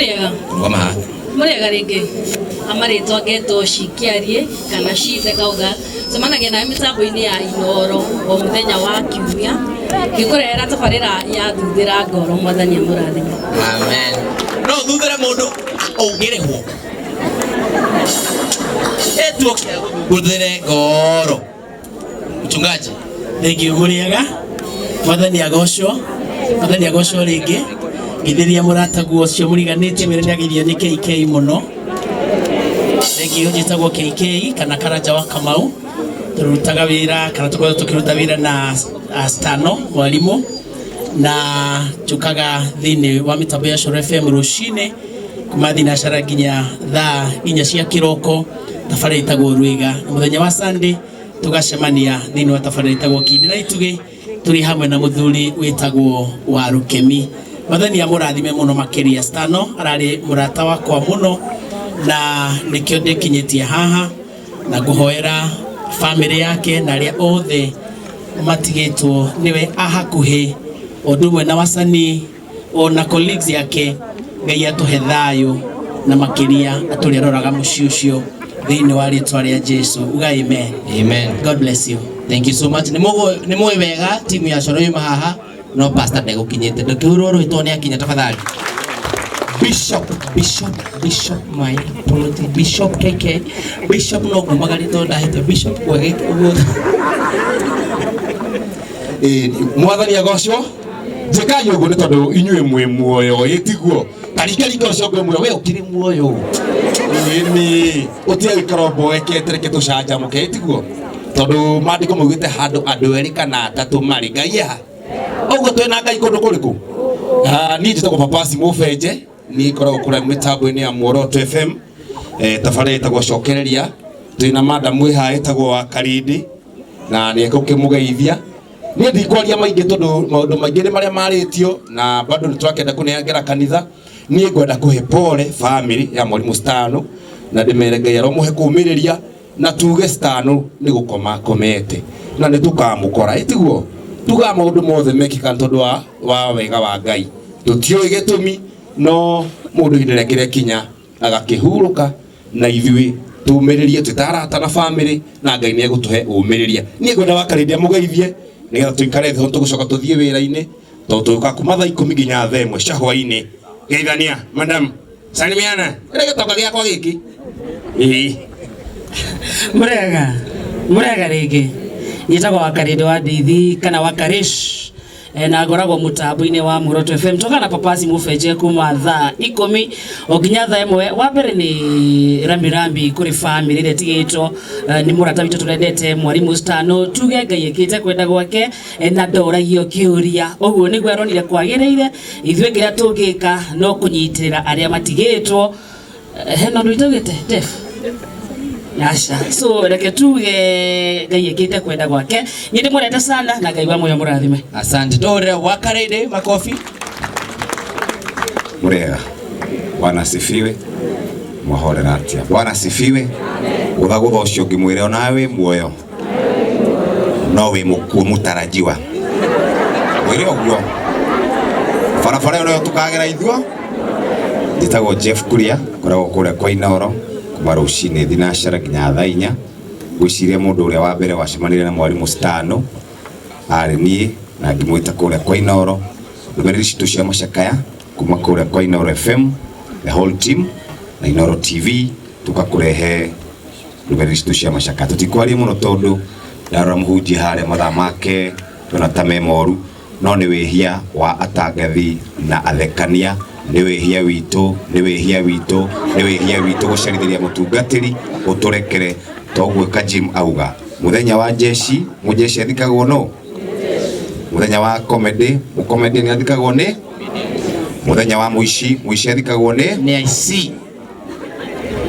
Mũrĩega. Rũgama haha. Mũrĩega rĩngĩ. Amarĩtwa ngetwo Cikiarie kana Cithe Kauga. Cemanagia nawe mĩtambo-inĩ ya Inoro o mũthenya wa kiumia. Ngĩkũrehera tabarĩra ya Thuthĩra Ngoro. Mwathani amũrathime. Amen. No thuthĩre mũndũ ũngĩrĩhwo. Etuoke gũthuthĩre ngoro. Mchungaji. Thank you. Mũrĩega. Mwathani agocwo. Mwathani agocwo rĩngĩ. Ngithĩria mũrataguo ũcio mũriganĩtie mwĩre nĩageithio nĩ KK mũno. Thank you. Njĩtagwo KK kana Karanja wa Kamau. Tũrutaga wĩra kana tũkoragwo tũkĩruta wĩra na Stano mwarimũ na njũkaga thĩinĩ wa mĩtambo ya Coro FM rũcinĩ kuma thinacara nginya thaa 4 cia kĩroko, tabarĩra ĩtagwo Rwĩga, na mũthenya wa Sunday tũgacemania thĩinĩ wa tabarĩra ĩtagwo Kindĩra Itugĩ tũrĩ hamwe na mũthuri wĩtagwo wa Rũkemi. Mwathani amũrathime mũno makĩria. Stano ararĩ mũrata wakwa mũno na nĩkĩo ndĩkinyĩtie haha, na ngũhoera famĩlĩ yake na arĩa othe matigĩtwo nĩwe a hakuhĩ, o ũndũ ũmwe na wasanii ona colleagues yake. Ngai atũhe thayũ na makĩria atũrĩa aroraga mũciĩ ũcio thĩinĩ wa rĩtwa rĩa Jesu. Uga amen. Amen. God bless you. Thank you so much. Nĩ mũĩ wega timu ya Coro yuma haha no pastor ndegũkinyĩte. Ndũkĩhũrwo rwĩtwo nĩ akinya tafadhali. Bishop, Bishop, Bishop, my apology. Bishop KK. Bishop no ngumagarĩte tondũ ndahĩte Bishop kwegete ũguo. Ĩĩ, Mwathani agocwo. Njĩkai ũguo nĩ tondũ inyuĩ mwĩ muoyo, ĩ tiguo? Taringaringa ũcio ũngĩ ũmwĩre we ũkĩrĩ muoyo. Ĩni ũtige gũikara ũmboekete, reke tũcanjamũke, ĩ tiguo? Tondũ maandĩko maugĩte handũ andũ erĩ kana atatũ marĩ, Ngai eha. Ũguo twĩna Ngai kũndũ kũrĩkũ? Ah, niĩ njĩtagwo Papasi Mũbenje, niĩ ngoragwo kũrĩa mĩtambo-inĩ ya Muoroto FM, tabarĩra ĩtagwo Cokereria. Twĩna madam wĩ haha ĩtagwo wa Karindi na nĩ ekũkĩmũgeithia. Niĩ ndikwaria maingĩ tondũ maũndũ maingĩ nĩ marĩa marĩtio na bado nĩ tũrakĩenda kũnengera kanitha. Niĩ ngwenda kũhe pole family ya mwarimũ Stano na ndĩmere Ngai aromũhe kũũmĩrĩria na tuge Stano nĩ gũkoma akomete na nĩ tũkamũkora, ĩtiguo? Tugaga maũndũ mothe mekĩka tondũ wa wega wa Ngai. Tũtiũĩ gĩtũmi, no mũndũ ihinda rĩake rĩakinya agakĩhurũka, na ithuĩ tũmĩrĩrie twĩ ta arata na family, na Ngai nĩ egũtũhe ũmĩrĩria. Niĩ ngwenda wakarĩndia mũgeithie nĩgetha tũikare thĩ, tũgũcoka tũthiĩ wĩra-inĩ tondũ tũgũka kuma thaa 10 nginya thaa 1 cia hwaĩ-inĩ. Geithania madam, salimiana ĩrĩa gĩtonga gĩakwa gĩkĩ. Ĩĩ. Mũrega, mũrega rĩngĩ. Njĩtagwo Wakarĩndĩ wa Ndeithi kana Wakarish. Na ngoragwo mũtambo-inĩ wa Muoroto FM. Tũkaga na Papasi Mũbenje kuma thaa 10 o nginya thaa 1. Wa mbere nĩ rambirambi kũrĩ family ĩrĩa ĩtigĩtwo nĩ mũrata witũ tũrendete mwarimũ Stano. Tuge Ngai ĩkĩte kwenda gwake na ndoragio kĩũria. Ũguo nĩguo aronire kwagĩrĩire. Ithuĩ kĩrĩa tũngĩka no kũnyitĩrĩra arĩa matigĩtwo. Hena ũndũ itaugĩte Jeff? Aca. So reke tuge Ngai ĩkĩte kwenda gwake. Niĩ ndĩmwendete sana na Ngai wa muoyo mũrathime. Asante. Tũhũrĩre Wakarĩndĩ makobi. Mũrĩega. Bwana asifiwe. Mwahorera atia? Bwana asifiwe. Gũthagũtha ũcio ũngĩ mwĩre onawe wĩ muoyo no wĩ mũkuũ mũtarajiwa. Mwĩre ũguo. Barabara ĩyo noyo tũkagera ithuo. Njĩtagwo Jeff Kuria, ngoragwo kũrĩa kwa Inooro kuma rũcinĩ thinacara nginya thaa 4. Ngwĩciria mũndũ ũrĩa wa mbere wacemanire na mwarimũ Stano arĩ niĩ, na ngĩmwĩta kũrĩa kwa Inooro. Ndũmĩrĩri citũ cia macakaya kuma kũrĩa kwa Inooro FM, the whole team na Inooro TV, tũkakũrehe ndũmĩrĩri citũ cia macakaya. Tũtikwaria mũno tondũ ndarora mũhunjia harĩa mathaa make tũna ta me moru, no nĩ wĩhia wa atangathi na athekania, nĩ wĩhia witũ, nĩ wĩhia witũ, nĩ wĩhia witũ gũcerithĩria mũtungatĩri ũtũrekere. Toguo Kajim auga, mũthenya wa jeshi, mũjeshi athikagwo no mũthenya wa comedy, mũcomedy nĩ athikagwo nĩ mũthenya wa mũici, mũici athikagwo nĩ nĩ aici.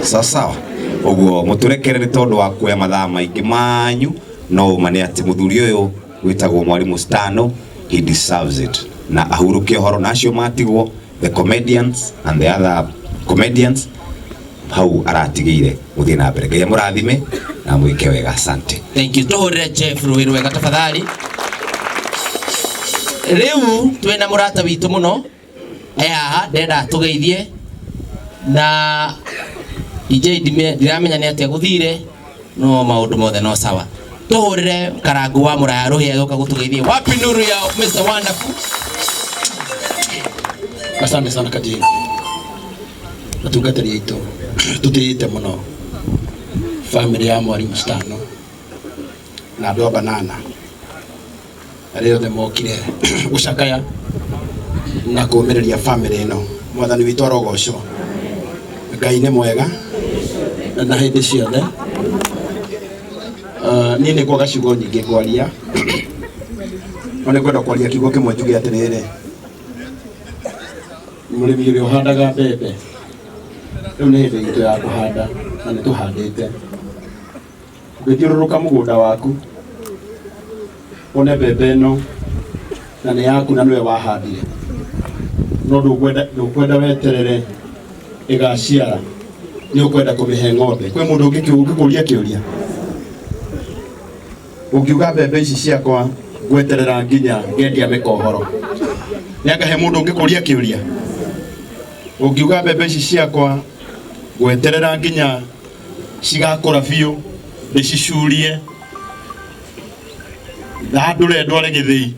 Sawa sawa. Ũguo mũtũrekere nĩ tondũ wa kuoya mathaa maingĩ manyu, no ũma nĩ atĩ mũthuri ũyũ wĩtagwo mwarimũ Stano, he deserves it, na ahurũke ũhoro na acio matigwo, the comedians and the other comedians hau aratigĩire mũthiĩ na mbere. Ngai amũrathime na mwĩke wega. Asante. Thank you. Tũhũrĩre Jeff rũĩ rwega tafadhali. Rĩu twĩna mũrata witũ mũno e haha, ndenda tũgeithie. Na DJ ndiramenya nĩ atĩa gũthire no maũndũ mothe no sawa. Tũhũrĩre karangu wa mũraya rũhĩa gũka gũtũgeithie. Wapi nuru ya Mr. Wonderful? Asante sana Kajira. Atungatĩri aitũ tũtĩĩte mũno family ya Mwalimu Stano na andũ a Banana arĩa othe mokire gũcakaya na kũũmĩrĩria family ĩno. Mwathani witũ arogocwo. Ngai nĩ mwega na hĩndĩ ciothe. Niĩ nĩ kwaga ciugo nyingĩ ngwaria, no nĩ ngwenda kwaria kiugo kĩmwe njuge atĩrĩrĩ, mũrĩmi ũrĩa ũhandaga mbembe rĩu nĩ hĩndĩ itũ ya kũhanda na nĩ tũhandĩte. Ũngĩthiũrũrũka mũgũnda waku wone mbembe ĩno na nĩ yaku na nĩwe wahandire, no ndũkwenda weterere ĩgaciara, nĩ ũkwenda kũmĩhe ng'ombe. Kwĩ mũndũ ũngĩkũria kĩũria, ũngiuga mbembe ici ciakwa ngweterera nginya ngendia mĩkohoro, nĩ anga he mũndũ ũngĩkũria kĩũria? Ũngiuga mbembe ici ciakwa ngweterera nginya cigakũra biũ ndĩcicurie thandũre ndware gĩthĩi,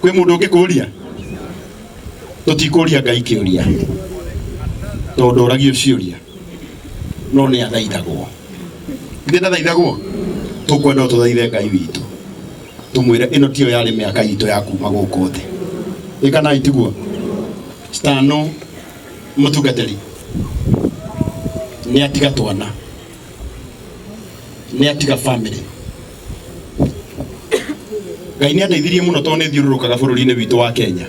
kwĩ mũndũ ũngĩkũria? Tũtikũria Ngai kĩũria tondũ ndoragio ciũria, no nĩ athaithagwo. Ithuĩ ndathaithagwo, tũkwenda o tũthaithe Ngai witũ tũmwĩre ĩno tiyo yarĩ mĩaka itũ ya kuma gũkũ thĩ. Ĩ kana itiguo? Stano mũtungatĩri nĩ atiga twana, nĩ atiga family. Ngai nĩ andeithirie mũno tondũ nĩ thiũrũrũkaga bũrũri-inĩ witũ wa Kenya,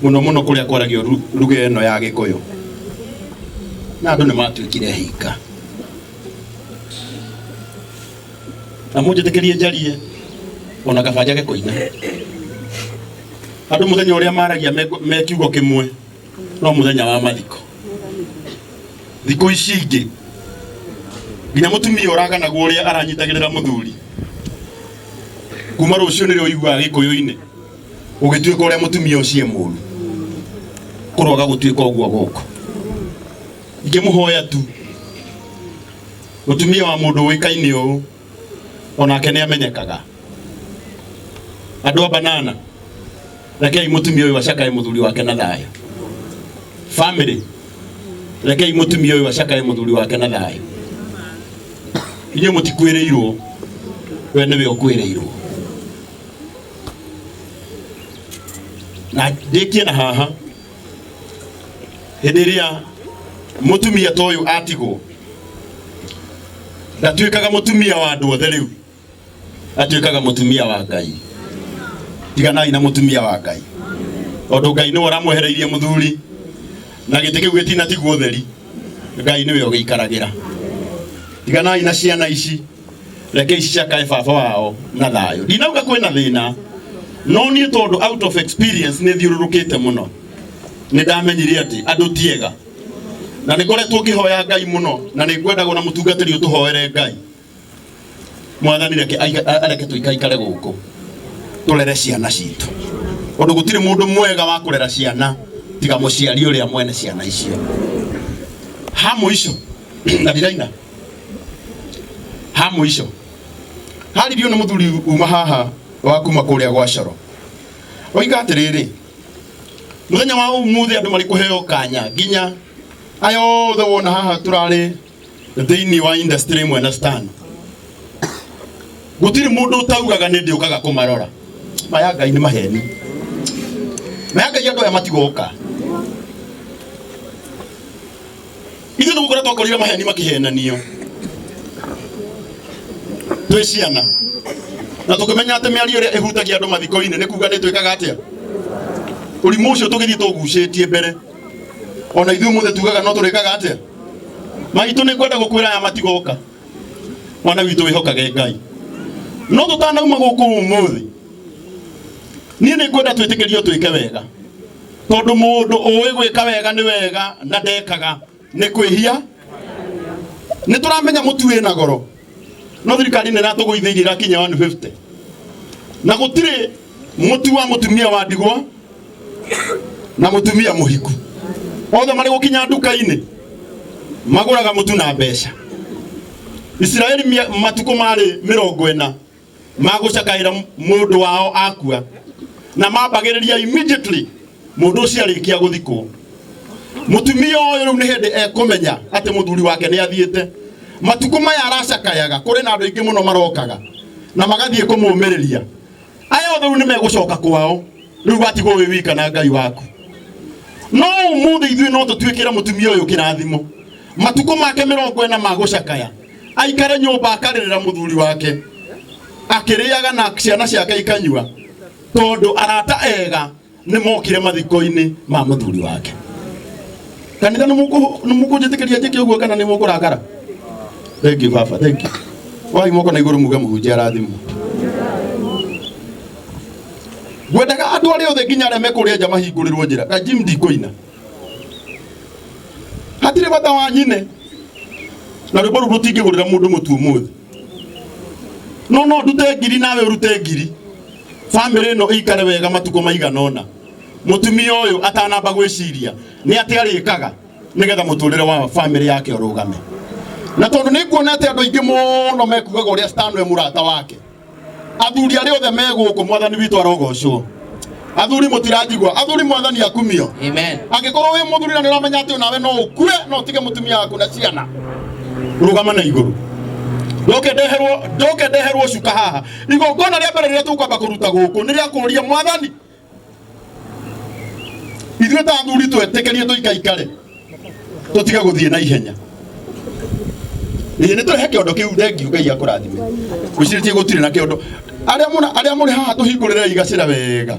mũno mũno kũrĩa kwaragio ruga ĩno ya Gĩkũyũ, na andũ nĩ matuĩkire hinga. Na mũnjĩtĩkĩrie njarie ona kaba njage kũina. Andũ mũthenya ũrĩa maragia me kiugo kĩmwe no mũthenya wa mathiko. Thikũ ici ingĩ nginya mũtumia ũraganagwo ũrĩa aranyitagĩrĩra mũthuri kuma rũciũ nĩrĩo ũiguaga Gĩkũyũ-inĩ ũgĩtuĩka ũrĩa mũtumia ũcio e mũru, kũroga gũtuĩka ũguo gũkũ. Ingĩmũhoya tu mũtumia wa mũndũ ũĩkaine ũũ onake nĩ amenyekaga. Andũ a Banana, rekei mũtumia ũyũ acakae mũthuri wake na thayũ. Family, rekei mũtumia ũyũ acakae mũthuri wake na thayũ. Inyuĩ mũtikwĩrĩirwo, we nĩwe ũkwĩrĩirwo. Na ndĩkie na haha, hĩndĩ ĩrĩa mũtumia ta ũyũ atigwo, ndatuĩkaga mũtumia wa andũ othe rĩu, atuĩkaga mũtumia wa Ngai. Tiganai na mũtumia wa Ngai, tondũ Ngai nĩwe ũramwehereirie mũthuri, na gĩtĩ kĩu gĩtinatigwo ũtheri, Ngai nĩwe ũgĩikaragĩra. Tiganai na ciana ici, reke ici ciakae baba wao na thayũ. Ndinauga kwĩna thĩna, no niĩ tondũ out of experience nĩ thiũrũrũkĩte mũno, nĩ ndamenyire atĩ andũ ti ega, na nĩ ngoretwo ngĩhoya Ngai mũno, na nĩ ngwendagwo na mũtungatĩri ũtũhoere Ngai. Mwathani reke areke tũikaikare gũkũ tũrere ciana citũ, tondũ gũtirĩ mũndũ mwega wa kũrera ciana tiga mũciari ũrĩa mwene ciana icio. Ha mũico na ndiraina, ha mũico haririo nĩ mũthuri uma haha wa kuma kũrĩa gwa Coro, oiga atĩrĩrĩ, mũthenya wa ũmũthĩ andũ marĩ kũheo kanya nginya aya othe wona haha tũrarĩ thĩinĩ wa industry ĩmwe na Stan, gũtirĩ mũndũ ũtaugaga nĩ ndĩũkaga kũmarora. Maya Ngai nĩ maheni, maya Ngai andũ aya matigoka. Ithuĩ nĩ gũkora twakorire maheni makĩhenanio twĩ ciana, na tũkĩmenya atĩ mĩario ĩrĩa ĩhutagia andũ mathiko-inĩ nĩ kuga nĩ twĩkaga atĩa. Ũrimũ ũcio tũgĩthiĩ tũgucĩtie mbere, ona ithuĩ ũmũthĩ tugaga no tũrĩkaga atĩa. Maitũ nĩ ngwenda gũkwĩra aya matigoka, mwana witũ wĩhokage Ngai. No tũtanauma gũkũ ũmũthĩ, niĩ nĩ ngwenda twĩtĩkĩrio twĩke wega, tondũ mũndũ ũĩ gwĩka wega nĩ wega na ndekaga nĩ kwĩhia. Nĩ tũramenya mũtu wĩna goro, no thirikari nĩ ĩratũgũithĩirie ĩrakinya 150, na gũtirĩ mũtu wa mũtumia wa ndigwa na mũtumia mũhiku. Othe marĩ gũkinya nduka-inĩ magũraga mũtu na mbeca. Isiraeli matukũ marĩ 40 magũcakaĩra mũndũ wao akua, na mambagĩrĩria immediately mũndũ ũcio arĩkia gũthikwo. Mũtumia ũyũ rĩu nĩ hĩndĩ ekũmenya atĩ mũthuri wake nĩ athiĩte. Matukũ maya aracakayaga, kũrĩ na andũ aingĩ mũno marokaga na magathiĩ kũmũmĩrĩria. Aya othe rĩu nĩ megũcoka kwao, rĩu watigwo wĩ wika na Ngai waku. No ũmũthĩ ithuĩ no tũtuĩkĩre mũtumia ũyũ kĩrathimo. Matukũ make 40 ma gũcakaya, aikare nyũmba akarĩrĩra mũthuri wake, akĩrĩaga na ciana ciake ikanyua, tondũ arata ega nĩ mokire mathiko-inĩ ma mũthuri wake. Kanitha nĩ mũkũnjĩtĩkĩria njĩke ũguo kana nĩ mũkũrakara? Thank you baba, thank you. Wai moko na igũrũ muge mũhunjia arathimwo. Ngwendaga andũ arĩa othe nginya arĩa mekũrĩa nja mahingũrĩrwo njĩra. Ka Jim ndikũina. Hatirĩ bata wa nyine. Na rwĩmbo rũu rũtingĩgũrĩra mũndũ mũtu ũmũthĩ. No no ndute ngiri nawe ũrute ngiri. Bamĩrĩ ĩno ĩikare wega matukũ maigana ũna. Mũtumia ũyũ atanamba gwĩciria nĩ atĩ arĩkaga nĩgetha mũtũrĩre wa bamĩrĩ yake ũrũgame. Na tondũ nĩ nguona atĩ andũ aingĩ mũno mekugaga ũrĩa Stan we mũrata wake. Athuri arĩa othe me gũkũ mwathani witũ arogocwo. Athuri mũtiranjigua, athuri mwathani akumio. Amen. Angĩkorwo wĩ mũthuri na nĩ ũramenya atĩ onawe no ũkue no ũtige mũtumia waku na ciana, rũgama na igũrũ. Ndoke ndeherwo cuka haha. Igongona rĩa mbere rĩrĩa tũkwamba kũruta gũkũ nĩ rĩa kũũria mwathani, ithuĩ ta athuri twetĩkĩrie tũikaikare tũtige gũthiĩ na ihenya. Ĩĩ nĩ tũrehe kĩondo kĩu, thengiũ Ngai akũrathime. Gwĩcirĩtie gũtirĩ na kĩondo. Arĩa mũrĩ haha tũhingũrĩre igacĩra wega.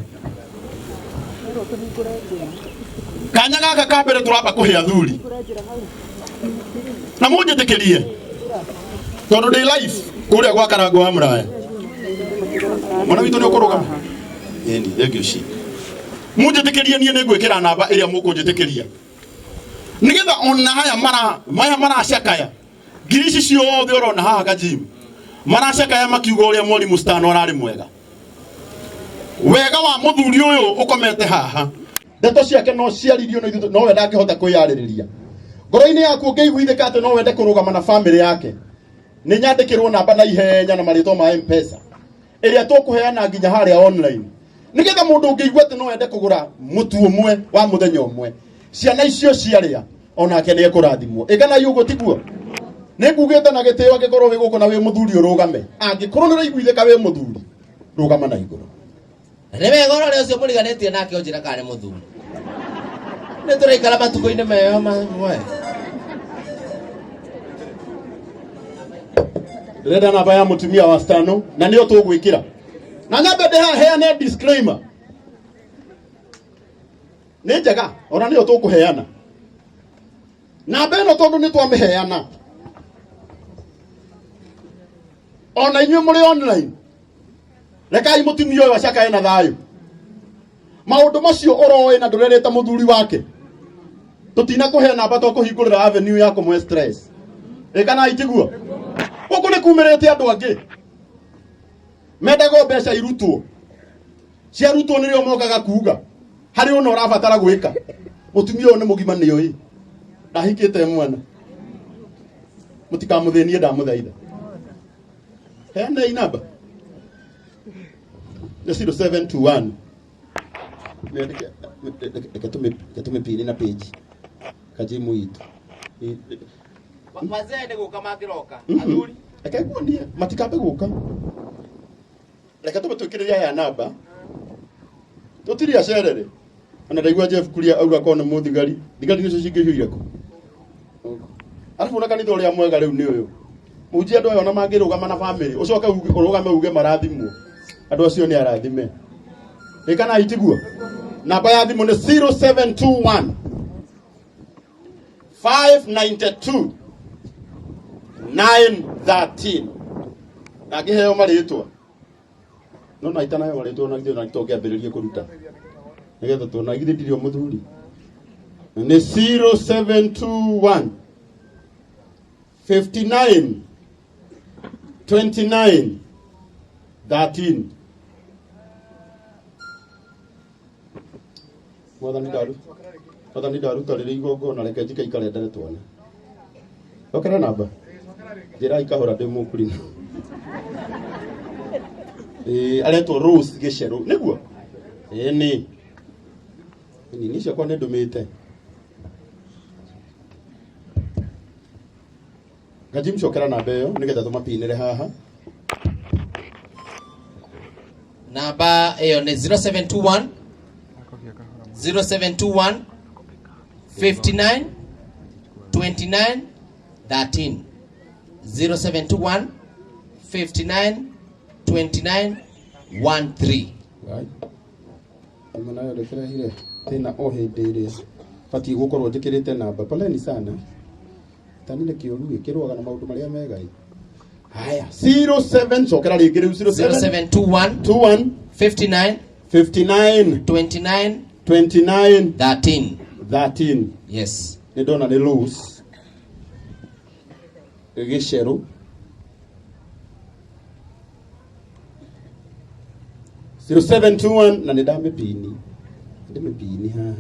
Kanya gaka ka mbere tũramba kũhe athuri. Na mũnjĩtĩkĩrie tondũ ndĩ live kũrĩa gwa Karango wa Mũraya. Mwana witũ nĩ ũkũrũgama? Ĩni, thengiũ ci. Mũnjĩtĩkĩrie niĩ nĩ ngwĩkĩra namba ĩrĩa mũkũnjĩtĩkĩria. Nĩgetha ona haya maya maracakaya ngiri ici ciothe ũrona haha Kajim maracakaya makiuga ũrĩa mwarimũ Stano ararĩ mwega. Wega wa mũthuri ũyũ ũkomete haha, ndeto ciake no ciaririo no ithuĩ, nowe ndangĩhota kwĩyarĩrĩria. Ngoro-inĩ yaku ũngĩiguithĩka atĩ no wende kũrũgama na bamĩrĩ yake, nĩ nyandĩkĩrwo namba na ihenya na marĩtwa ma M-Pesa ĩrĩa tũkũheana nginya harĩa online, nĩgetha mũndũ ũngĩigua atĩ no ende kũgũra mũtu ũmwe wa mũthenya ũmwe, ciana icio ciarĩa onake nĩ ekũrathimwo. Ĩkanai ũguo tiguo? Nĩ ngugĩte na gĩtĩo, angĩkorwo wĩ gũkũ na wĩ mũthuri ũrũgame, angĩkorwo nĩ ũraiguithĩka wĩ mũthuri, rũgama na igũrũ. Nĩ wega ũrore ũcio mũriganĩtie nake ũnjĩra kana nĩ mũthuri. Nĩ tũraikara matukũ-inĩ mega mamwe. Ndĩrenda namba ya mũtumia wa Stano na nĩyo tũgwĩkĩra. Na nyambe ndĩhaheane disclaimer. Nĩ njega ona nĩyo tũkũheana. Namba ĩno tondũ nĩ twamĩheana, ona inyuĩ mũrĩ online, rekai mũtumia ũyũ acakae na thayũ. Maũndũ macio ũroĩ na ndũrerĩte mũthuri wake, tũtina kũhe namba tũkũhingũrĩra avenue ya kũmũhe stress. Ĩkana itiguo gũkũ nĩ kumĩrĩte andũ angĩ mendagwo mbeca irutwo, ciarutwo nĩrĩo mokaga kuga harĩ ũna ũrabatara gwĩka. Mũtumia ũyũ nĩ mũgima nĩoĩ ndahikĩte mwana, mũtikamũthĩnie ndamũthaitha. Heanai namba nĩ 0721. Reke tũmĩpini na page kajimu itũ. Wazee nĩ gũka mangĩroka, athuri Reke nguonie matikambe gũka, reke tũmĩtwĩkĩrĩrie aya namba tũtirĩ acerere. Ona ndaigua Jeff Kuria auga korwo nĩ mũthigari, thigari nĩcio cingĩhiũire kũ. Arabu na kanitha ũrĩa mwega rĩu nĩ ũyũ mũhunjia, andũ aya ona mangĩrũgama na bamĩrĩ ũcoke ũrũgame uge marathimwo, andũ acio nĩ arathime. Ĩkana itiguo namba ya thimũ nĩ 0721 592 913. Na ngĩheo marĩtwa no na itanaheo marĩtwa na githĩ na tũngĩambĩrĩrie kũruta nĩgetha tuona githĩ ndirĩ o mũthuri. Nĩ 0721 59 29 13. Mwathani ndaru Mwathani ndaruta rĩrĩ igongona reke njike ikarendere twana. Cokera namba. Njĩra ikahũra ndĩ mũkurino. Ĩĩ aretwo Rose Gĩcerũ nĩguo? Ĩĩ nĩ. Nini ciakwa nĩ ndũmĩte. Ngajim cokera namba ĩyo nĩgetha tũmapinĩre haha. Namba ĩyo nĩ 0721 0721 59 29 13 0721 59 29 13. Ngai. Ima nayo ndĩkĩrehire thĩna o hĩndĩ ĩrĩa batiĩ gũkorwo njĩkĩrĩte namba. Poleni sana. Tanire kĩũru gĩkĩrũaga na maũndũ marĩa mega ĩ. Haya, 07 cokera rĩngĩ rĩu 07 0721 21 59 59 29 29 13. 13. Yes. Nĩ ndona nĩ Rose Gĩcerũ 0721 na nĩ ndamĩpini ndĩmĩpini haha.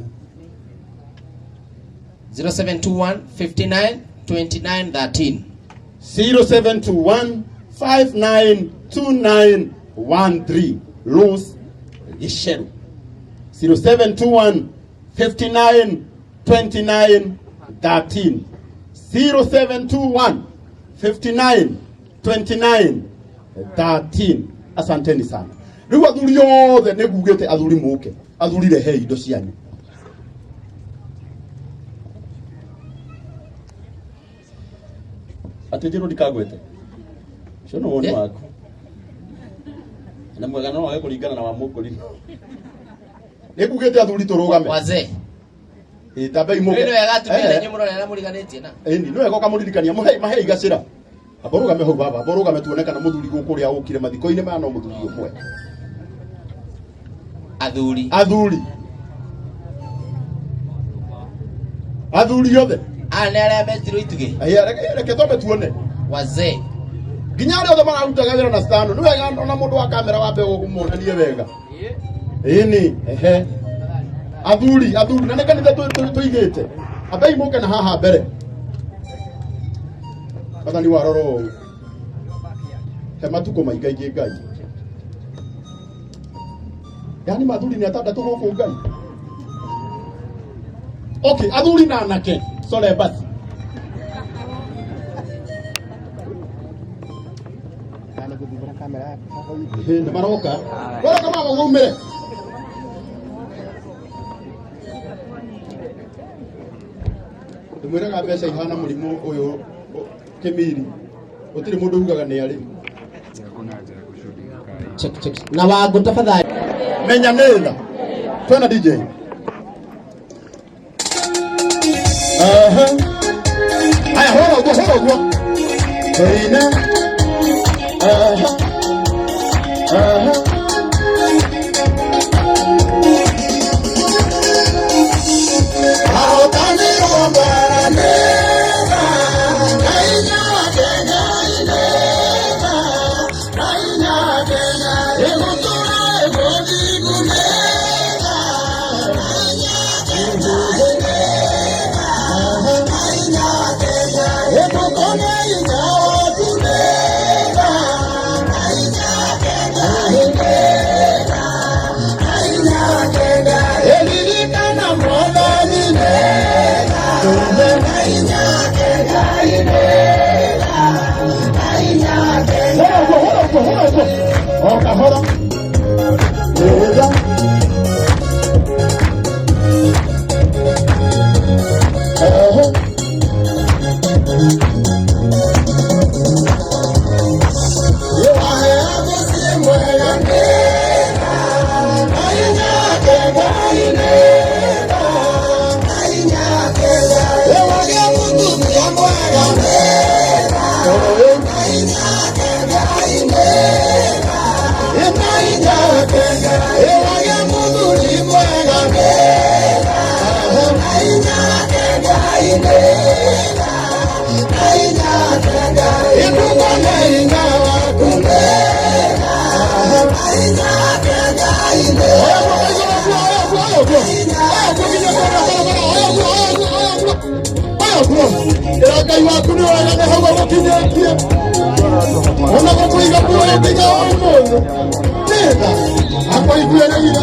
0721 59 29 13. 0721 592913 Rose Gĩcerũ 0721 59 29 13 0721 59 29 13. Asanteni sana. Rĩu athuri othe nĩ ngugĩte athuri mũke, athuri rehei indo cianyu. Atĩ njĩrwo ndikagwete ũcio nĩ woni waku na mwega no wage kũringana na wa mũkũrino. Nĩ ngugĩte athuri tũrũgame. Wazee. Ĩ tambei mũke. Rĩu nĩ wega atumia Eh. na inyuĩ mũrore arĩa mũriganĩtie na. Ĩni nĩ wega ũkamũririkania mũhei mahei gacĩra. Amba ũrũgame hau baba, amba ũrũgame tuone kana mũthuri gũkũ ũrĩa ũkire mathiko-inĩ maya no mũthuri ũmwe. Athuri. Athuri. Athuri othe. Aya nĩ arĩa metirwo itugĩ. Aya reke twambe tuone. Wazee. Nginya arĩa othe mararutaga wĩra na stano nĩ wega ona mũndũ wa kamera wambe ũmuonanie wega. Ĩni ehe. Athuri athuri na nĩ kanitha tũigĩte. Ambai mũke na haha mbere. Mwathani warora ũũ. He matukũ maingaingĩ Ngai. Yaani mathuri nĩ atandatũ gũkũ Ngai. Okay, athuri na anake. Sore basi. Nĩ maroka. Maroka mama waumĩre. Ndĩmwĩraga mbeca ihana mũrimũ ũyũ kĩmiri. Gũtirĩ mũndũ ugaga nĩ arĩ. Check check. Na wangu tafadhali. Menya nĩtha. Twena DJ. Aha. Haya, hora ũguo, hora ũguo. Tũine. Aha. Aha. Ahotanirwo mbara nega, Ngai nyake, Ngai nega, Ngai nyake, ĩgũtũra ĩgũthingu nega, Ngai nyake, Ngai nega, Ngai nyake, ĩgũkona hinya waku nega, Ngai nyake, Ngai nega, Ngai nyake, ĩririkana Mwathani nega, Ngai nyake, Ngai nega, Ngai nyake. Hora ũguo, hora ũguo, hora ũguo. O kahora. Nega. Ehe. Ĩwahe mũciĩ mwega nega, Ngai nyake, Ngai nega, Ngai nyake, ĩwage mũtumia mwega nega, Ngai nyake, Ngai nega, Ngai nyake, ĩwage mũthuri mwega nega, Ngai nyake, Ngai nega, Ngai nyake, ĩtukone hinya waku nega, Ngai nyake, Ngai nega. Oya guoko igũrũ, oya guoko, oya guoko, oya guoko nginya kona barabara, oya Ũguo ĩra Ngai waku nĩ wega nĩ hau agũkinyĩtie ona gũkũiga muoyo nginya ũmũthĩ nĩtha akũiguĩrĩire.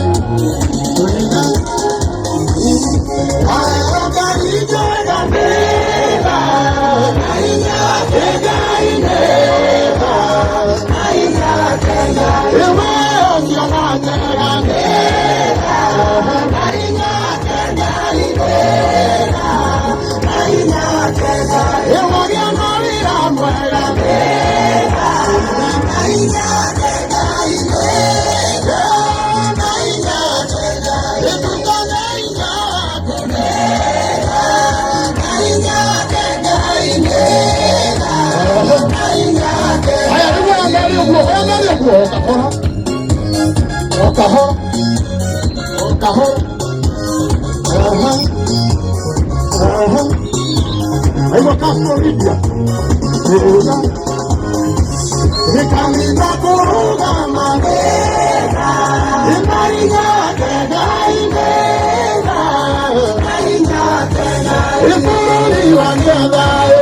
Haya, rĩu aya merĩ ũguo, aya merĩ ũguo, o kahora, o kahora, o kahora. Aha, aha. Aigua Castro Lydia. Ĩga. Ĩkanitha kũrũgama wega, ĩmaiga kenga inega, ĩbũrũri wa thayũ.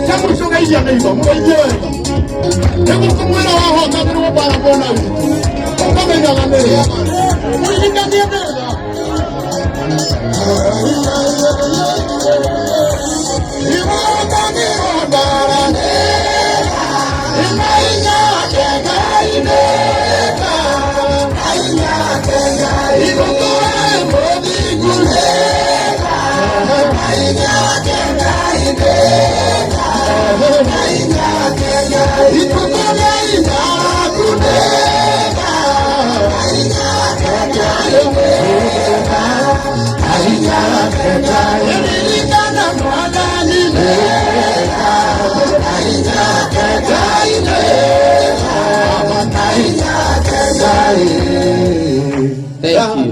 Kĩa mũico geithia neighbor, mũgeithie wega nĩguo kũmwĩra wahotanĩrwo mbara mwena witũ ũkamenyaga nĩ rĩa mũririkanie nĩtha. Ihotanĩrwo mbara Thank you.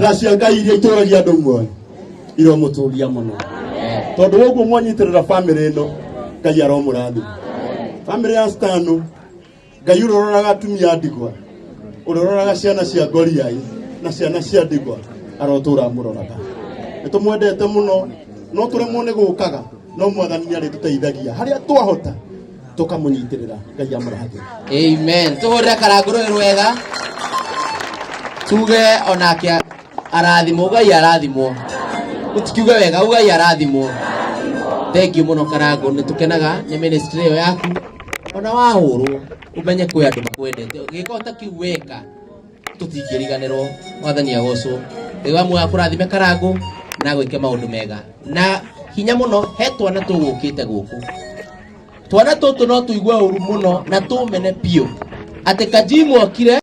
Tha cia Ngai iria itũragia andũ muoyo iromũtũria mũno tondũ woguo mwanyitĩrĩra bamĩrĩ ĩno Ngai aromũrathima bamĩrĩ ya Stano. Ngai ũrĩa ũroraga atumia a ndigwa, ũrĩa ũroraga ciana cia ngoriai na ciana cia ndigwa, arotũra amũroraga. Nĩ tũmwendete mũno, no tũremwo nĩ gũkaga, no Mwathani nĩ arĩtũteithagia harĩa twahota tũkamũnyitĩrĩra. Ngai amũrathime. Amen. Tuhurire karangũ rũĩ rwega tuge onake arathimwo, ugai arathimwo, tũtikiuge wega, ugai arathimwo. Thank you mũno Karangũ, nĩ tũkenaga nĩ ministry ĩyo yaku. Ona wahũrwo ũmenye kwĩ andũ makwendete, gĩko ta kĩu weka tũtingĩriganĩrwo. Mwathani agocwo. Ngai wa muoyo akũrathime Karangũ na gwĩke maũndũ mega na hinya mũno. He twana tũgũkĩte gũkũ, twana tũtũ no tũigue ũru mũno na tũmene biũ atĩ Kajimu okire.